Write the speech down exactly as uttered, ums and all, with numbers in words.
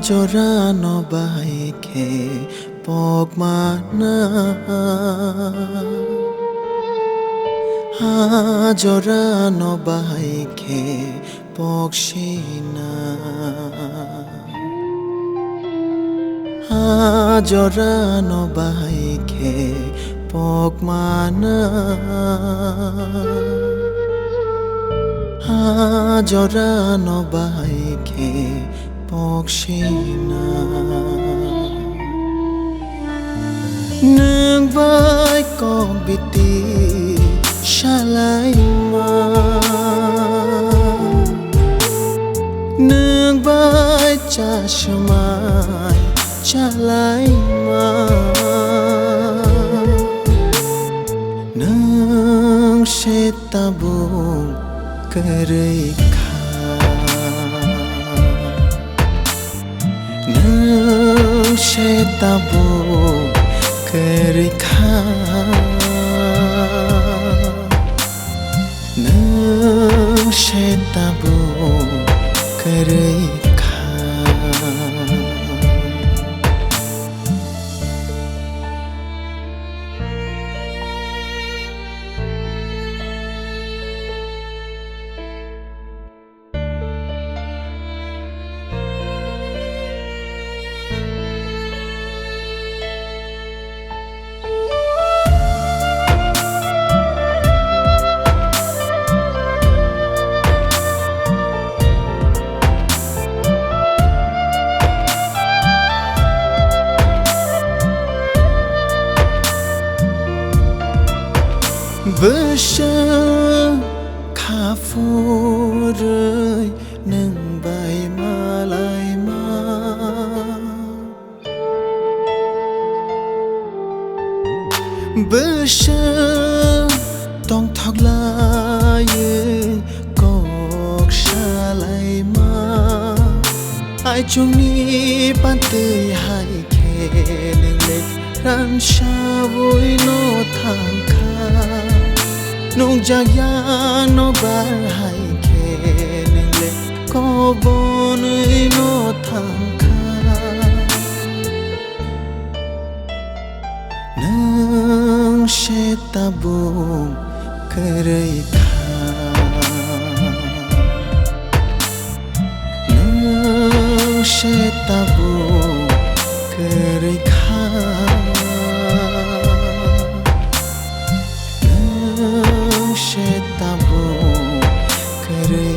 Jorano bahai khe pokmana, ha jorano bahai khe poksina, ha jorano bahai khe pokmana, ha jorano bahai khe poksina. Nwng bai kok biti salaima, nwng bai chasmai chalaima, nwng se tabuk kwrwi kha. Nwng se tabuk kwrwi kha. Nwng se tabuk kwrwi kha. Bwswk kha phurwi nwng bai malaima, bwswk tongthok laiwi kok salaima. Aichukni pantwi hai khe nwng le ransawi no thang kha. Nukjakya nokbar hai khe nwng le kobonwi no thang kha. Nwng se tabuk kwrwi kha. Nwng se tabuk kwrwi kha. Nwng se tabuk kwrwi